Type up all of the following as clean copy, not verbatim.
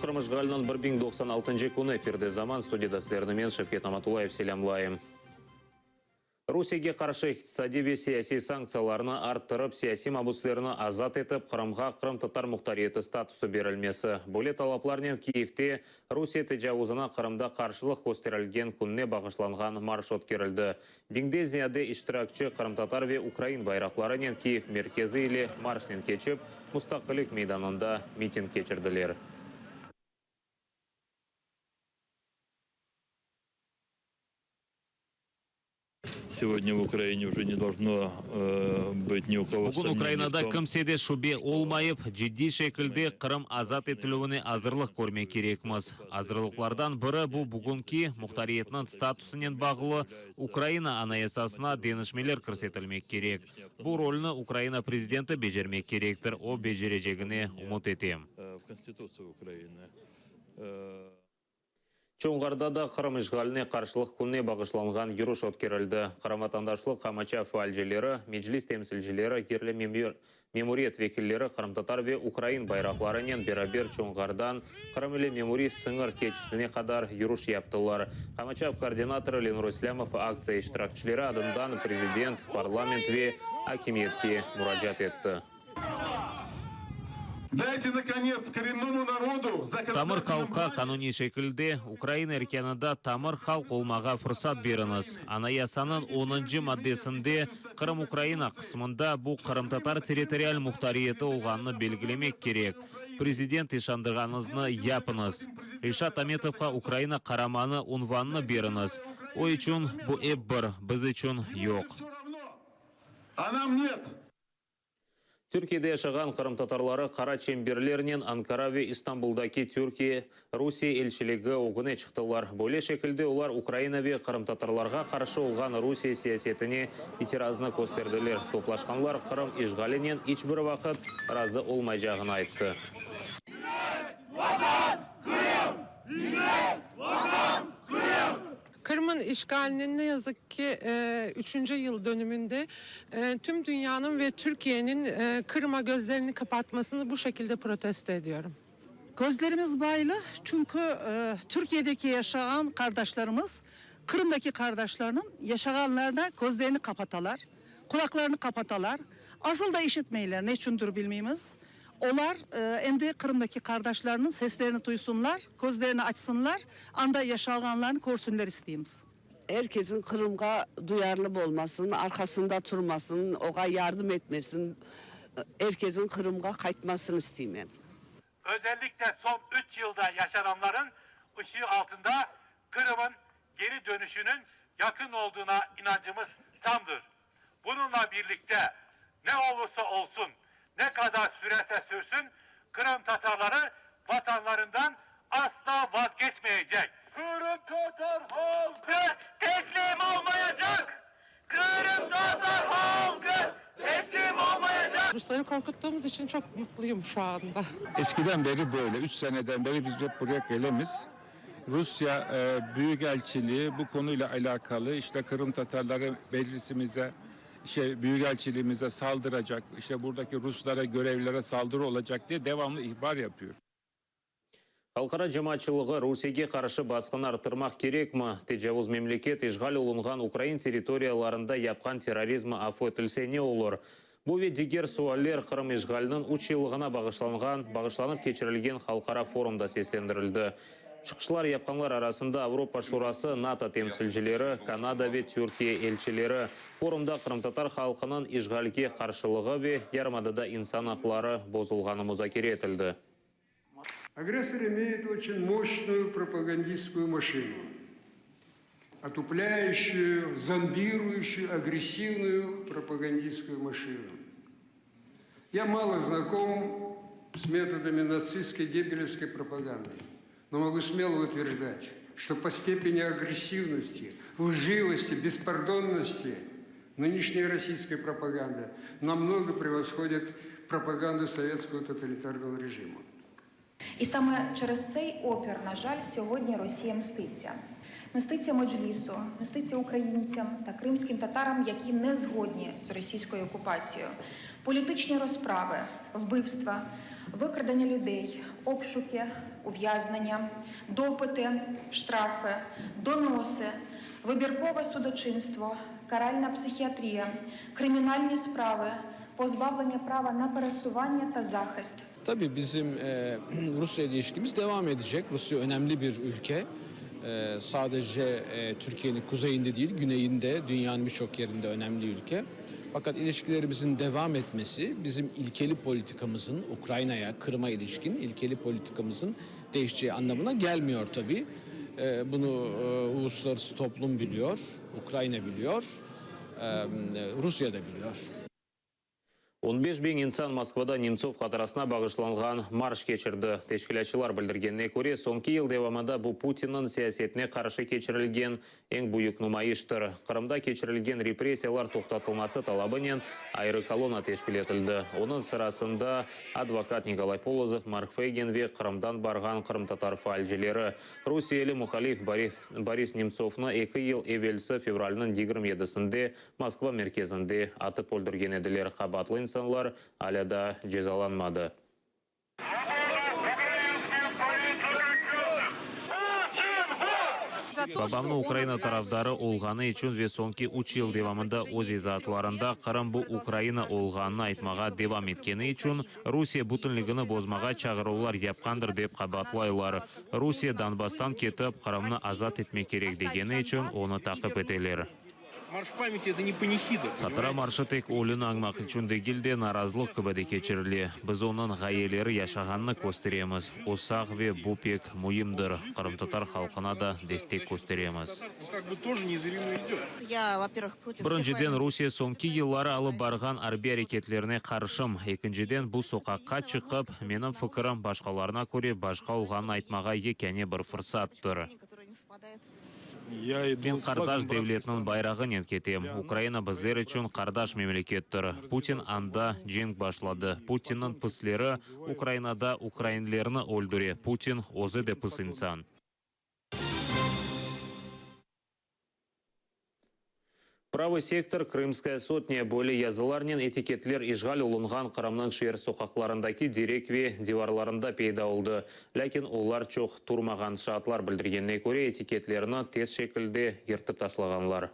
Qırım işğaliniñ 1096-ncı künü efirde Zaman studiyada sizlerni men, Şevket Namatullayev, selâmlayım. Rusiyege qarşı iqtisadiy ve siyasiy sanktsiyalarnı arttırıp, siyasiy mabüslerni azat etip, Qırımğa qırımtatar muhtariyeti statusı berilmesi, böyle talaplarnen Kiyevde Rusiye tecavuzına Qırımda qarşılıq kösterilgen kününe bağışlanğan marş ötkerildi. Biñden ziyade iştirakçi qırımtatar ve ukrain bayraqlarınen Kiyev merkezi ile marşnen keçip, Mustaqillik meydanında miting keçirdiler. Segodnâ v Ukraine uje ne dolžno bıt ni u kogo Bugün Ukrainada kimsede şübe olmayıp, ciddiy şekilde Qırım azat etilüvine azırlıq körmek kerekmiz. Azırlıqlardan biri bu bugünki muhtariyetniñ statusınen bağlı Ukraina Anayasasına deñişmeler kirsetilmek kerek. Bu rolni Ukraina prezidenti becermek kerektir, o becerecegine ümüt etem. Çonğarda da Qırım işğaline qarşılıq kününe bağışlanğan yürüş ötkerildi. Qırım vatandaşlıq qamaçav faalcileri, Meclis temsilcileri, yerli memuriyet vekilleri qırımtatar ve ukrain bayraqlarınen beraber Çonğardan Qırım ile memuriy sıñır keçitine qadar yürüş yaptılar. Qamaçav koordinatorı Lenur İslâmov aktsiya iştirakçileri adından prezident, parlament ve akimiyetke muracaat etti. Dayte, nakonets, korennому narodu Tamır zakonodatelnıy halqqa qanuniy şekilde Ukraina erkânında tamır halq olmağa fırsat beriñiz. Anayasanıñ onuncı maddesinde Qırım Ukraina qısmında bu qırımtatar territorial muhtariyeti olğanını belgilemek kerek. Prezident işandırğanıñıznı yapıñız. Reşat Ametovqa Ukraina Qaramanı unvanını beriñiz. O içün bu ep bir, biz içün yoq. A nam net. Türkiyede yaşağan qırımtatarları qara çemberlernen Ankara ve İstanbuldaki Türkiye Rusiye elçiligi ögüne çıqtılar. Böyle şekilde olar Ukraina ve qırımtatarlarğa qarşı olğan Rusiye siyasetine itirazını kösterdiler. Toplaşqanlar Qırım işğalinen iç bir vaqıt razı olmaycağını ayttı. Qırım'ın işğaliniñ ne yazık ki üçünci yıl dönümünde tüm dünyanıñ ve Türkiye'niñ Qırım'a gözlerini qapatmasını bu şekilde protesto ediyorum. Közlerimiz baylı, çünki Türkiyedeki yaşağan qardaşlarımız Qırımdaki qardaşlarınıñ yaşağanlarına közlerini qapatalar, qulaqlarını qapatalar, asıl da işitmeyler, neçündir bilmeymiz. Olar endi Qırımdaki qardaşlarınıñ seslerini tuysunlar, közlerini açsınlar, anda yaşalğanlarını körsünler isteymiz. Er kesin Qırımğa duyarlı bolmasın, arqasında turmasın, oğa yardım etmesin, er kesin Qırımğa qaytmasın isteymen. Özellikle son üç yılda yaşananların ışığı altında Qırım'ın geri dönüşünün yakın olduğuna inancımız tamdır. Bununla birlikte ne olursa olsun, ne qadar sürerse sürsün Qırım Tatarları vatanlarından asla vazgeçmeyecek. Qırım Tatar halkı teslim olmayacaq! Qırım Tatar halkı teslim olmayacaq! Rusları korkuttuğumuz için çok mutluyum şu anda. Eskiden beri böyle, üç seneden beri biz hep buraya kelemiz. Rusya Büyükelçiliği bu konuyla alakalı işte Kırım Tatarları meclisimize, şey Büyükelçiliğimize saldıracak, işte buradaki Ruslara, görevlilere saldırı olacak diye devamlı ihbar yapıyor. Halqara cemaatçılığı Rusiyege qarşı basqını arttırmaq kerekmi? Tecavuz memleket işğal olunğan ukrain territoriyalarında yapqan terrorizmi afu etilse ne olur? Bu ve diger sualler Qırım işğaliniñ üç yıllığına bağışlanğan bağışlanıp keçirilgen halqara forumda seslendirildi. Çıqışlar yapqanlar arasında Avropa Şurası, NATO temsilcileri, Kanada ve Türkiye elçileri. Forumda qırımtatar halqınıñ işğalge qarşılığı ve yarımadada insan aqları bozulğanı muzakere etildi. Агрессор имеет очень мощную пропагандистскую машину, отупляющую, зомбирующую, агрессивную пропагандистскую машину. Я мало знаком с методами нацистской геббелевской пропаганды, но могу смело утверждать, что по степени агрессивности, лживости, беспардонности нынешняя российская пропаганда намного превосходит пропаганду советского тоталитарного режима. І саме через цей опір, на жаль, сьогодні Росія мститься. Мститься Меджлісу, мститься українцям та кримським татарам, які не згодні з російською окупацією. Політичні розправи, вбивства, викрадення людей, обшуки. Ув'язнення, допити, штрафи, доноси, вибіркове судочинство, каральна психіатрія, кримінальні справи, позбавлення права на пересування та захист. Tabii bizim e, Rusya ile ilişkimiz devam edecek. Rusya önemli bir ülke. E, sadece e, Türkiye'nin kuzeyinde değil, güneyinde, dünyanın birçok yerinde önemli ülke. Fakat ilişkilerimizin devam etmesi bizim ilkeli politikamızın Ukrayna'ya, Kırım'a ilişkin ilkeli politikamızın değişeceği anlamına gelmiyor tabii. E, bunu e, uluslararası toplum biliyor, Ukrayna biliyor, e, Rusya da biliyor. 15 biñ insan Moskvada Nemtsov hatırasına bağışlanğan marş keçirdi. Teşkilâtçılar bildirgenine köre, soñki yıl devamında bu Putinniñ siyasetine qarşı keçirilgen eñ büyük numayıştır. Qırımda keçirilgen repressiyalar toqtatılması talabınen ayrı kolonna teşkil etildi. Onıñ sırasında advokat Nikolay Polozov, Mark Feygin ve Qırımdan barğan qırımtatar faalcileri. Rusiyeli muhalif Boris Nemtsovnı eki yıl evelsi fevralniñ 27-sinde Moskva merkezinde atıp öldürgen ediler. Qabaatlı insanlar alâ daa cezalanmadı. Babamnı Ukraina tarafdarı olğanı içün ve soñki üç yıl devamında öz izaatlarında Qırım bu Ukraina olğanını aytmağa devam etkeni içün Rusiye bütünligini bozmağa çağıruvlar yapqandır dep qabaatlaylar. Rusiye Donbasstan ketip, Qırımnı azat etmek kerek degeni içün onı taqip eteler. Hatıra marşı tek ölüni añmaq içün degil de, narazılıq kibi de keçirile. Biz onıñ ğayeleri yaşağanını kösteremiz. O sağ ve bu pek müimdir. Qırımtatar halqına da destek kösteremiz. Birinciden, Rusiye soñki yılları alıp barğan arbiy areketlerine qarşım. Ekinciden, bu soqaqqa çıqıp, menim fikirim başqalarına köre başqa olğanını aytmağa yekâne bir fırsattır. Men qardaş devletniñ bayrağınen ketem. Ukraina bizler içün qardaş memlekettir. Putin anda cenk başladı. Putinniñ pisleri Ukrainada ukrainlerni öldüre. Putin özü de pis insan. Pravıy sektor, Krımskaya sotnâ böyle yazılarnen etiketler işğal olunğan Qırımnıñ şeer soqaqlarındaki direk ve divarlarında peyda oldı. Lâkin olar çoq turmağan. Şaatlar bildirgenine köre, etiketlerni tez şekilde yırtıp taşlağanlar.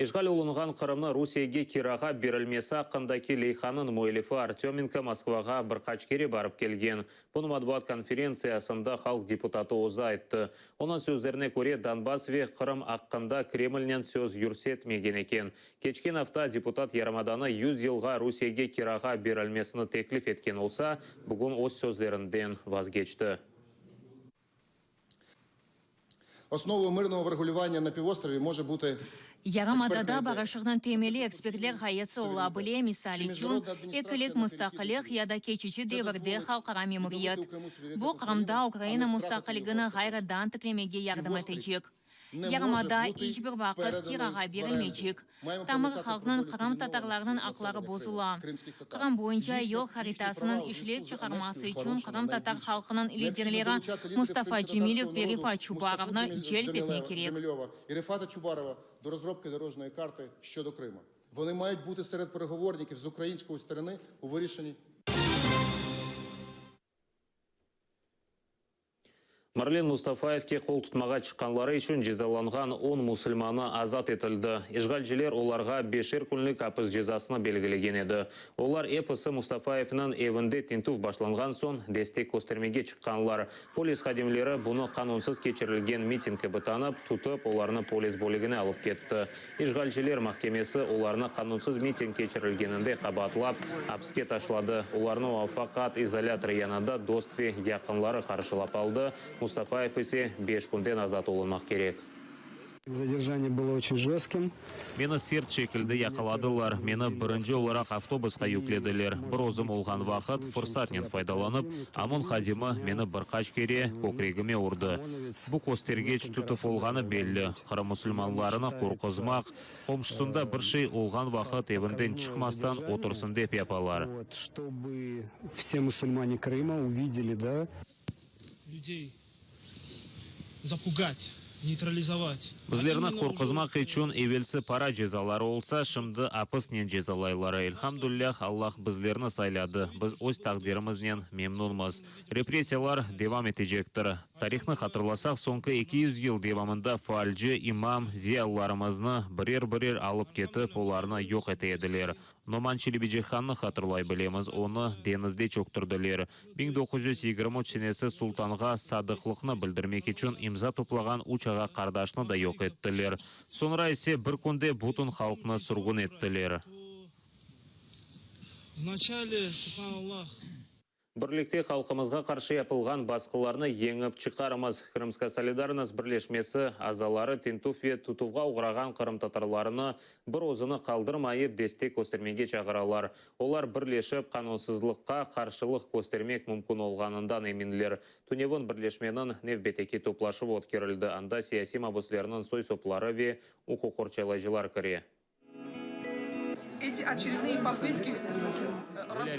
İşğal olunğan Qırımnı Rusiyege kirağa berilmesi aqqındaki leyhanıñ müellifi Artömenko Moskvağa bir qaç kere barıp kelgen. Bunı matbuat konferentsiyasında halq deputatı özü ayttı. Onıñ sözlerine köre, Donbass ve Qırım aqqında Kremlnen söz yürsetmegen eken. Keçken afta deputat yarımadanı yüz yılğa Rusiyege kirağa berilmesini teklif etken olsa, bugün öz sözlerinden vazgeçti. Osnovou mırnogo vregulüvannâ na pivostrovі može butı Yarımadada barışıqnıñ temeli ekspertler ğayesi ola bile, misal içün, ekilik mustaqillik ya da keçici devirde halqara memuriyet. Bu, Qırımda Ukraina mustaqilligini ğayrıdan tiklemege yardım etecek. Yarımada iç bir vaqıt kirağa berilmeycek. Tamır halqnıñ, qırımtatarlarnıñ aqları bozula. Qırım boyunca yol haritasınıñ işlep çıqarması içün qırımtatar halqınıñ liderleri Mustafa Cemilev ve Refat Çubarovnı celp etmek kerek. Marlen Mustafayevke qol tutmağa çıqqanları içün cezalanğan on musulmanı azat etildi. İşğalciler olarğa beşer künlük apis cezasını belgilegen edi. Olar episi Mustafayevniñ evinde tintüv başlanğan soñ destek köstermege çıqqanlar. Polis hadimleri bunı qanunsız keçirilgen miting kibi tanıp, tutıp, olarnı polis bölügine alıp ketti. İşğalciler mahkemesi olarnı qanunsız miting keçirilgeninde qabaatlap, apiske taşladı. Olarnı muvafaqat izolâtorı yanında dost ve yaqınları qarşılap aldı, Mustafayev ise beş künden azat olunmaq kerek. Zadержание было очень жестким. Meni sert şekilde yaqaladılar. Meni birinci olaraq avtobusqa yüklediler. Bir özüm olğan vaqıt, fırsatnen faydalanıp, OMON hadimi meni bir qaç kere kökregime urdı. Bu köstergeç tutuv olğanı belli. Qırım musulmanlarını qorquzmaq, qomşusında bir şey olğan vaqıt evinden çıqmastan otursın dep yapalar. Çtoby vse musulmane Krıma uvideli, da? Lüdey zapugat, neytralizavat. Bizlerni qorquzmaq içün evelsi para cezaları olsa, şimdi apisnen cezalaylar. Elhamdülilâh, Allah bizlerni sayladı, biz öz taqdirimiznen memnunmız. Repressiyalar devam etecektir. Tarihnı hatırlasaq, soñki 200 yıl devamında faalci, imam, ziyalılarımıznı birer-birer alıp ketip, olarnı yoq ete ediler. Noman Çelebicihannı hatırlay bilemiz, onı deñizde çöktürdiler. 1923 senesi sultanğa sadıqlıqnı bildirmek içün imza toplağan üç ağa-qardaşnı da yoq ettiler. Soñra ise bir künde bütün halqnı sürgün ettiler. Birlikte halqımızğa qarşı yapılğan basqılarnı yeñip çıqarmız. Krımska solidarnost birleşmesi azaları tintüv ve tutuvğa oğrağan qırımtatarlarını bir özüni qaldırmayıp destek köstermege çağıralar. Olar birleşip qanunsızlıqqa qarşılıq köstermek mümkün olğanından eminler. Tünevin birleşmeniñ nevbetteki toplaşuvı ötkerildi, anda siyasiy mabüslerniñ soy-sopları ve uquqqorçalayıcılar kire. Böyle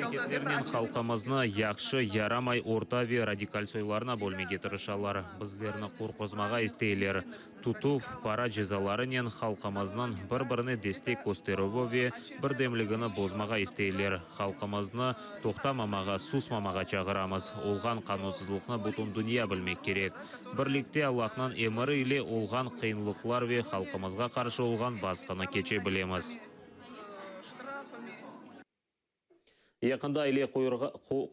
areketlernen halqımıznı yahşı, yaramay, orta ve radikal soylarına bölmege tırışalar. Bizlerni qorquzmağa isteyler. Tutuv, para cezalarınen halqımıznıñ bir-birine destek kösterüvi ve birdemligini bozmağa isteyler. Halqımıznı toqtamamağa, susmamağa çağıramız. Olğan qanunsızlıqnı bütün dünya bilmek kerek. Birlikte Allahnıñ emiri ile olğan qıyınlıqlar ve halqımızğa qarşı olğan basqını keçe bilemiz. Yaqında aile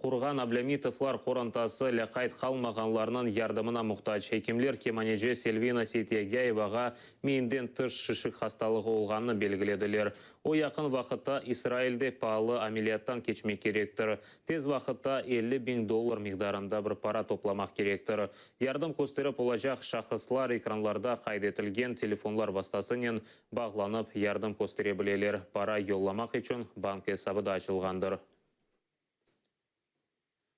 qurğan Ablâmitovlar qorantası lâqayt qalmağanlarnıñ yardımına muhtac. Ekimler kemaneci Selvina Seytyagiyayevağa miyinden tış şişik hastalığı olğanını belgilediler. O, yaqın vaqıtta İsrailde paalı ameliyattan keçmek kerektir. Tez vaqıtta 50 biñ dollar miqdarında bir para toplamaq kerektir. Yardım kösterip olacaq şahıslar ekranlarda qayd etilgen telefonlar vastasınen bağlanıp yardım köstere bileler. Para yollamaq içün bank esabı da açılğandır.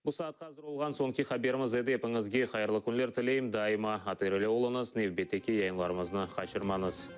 Bu saatqa azır olğan soñki haberimiz edi. Epiñizge hayırlı künler tileyim. Daima ATR ile oluñız, nevbetteki yayınlarımıznı qaçırmañız.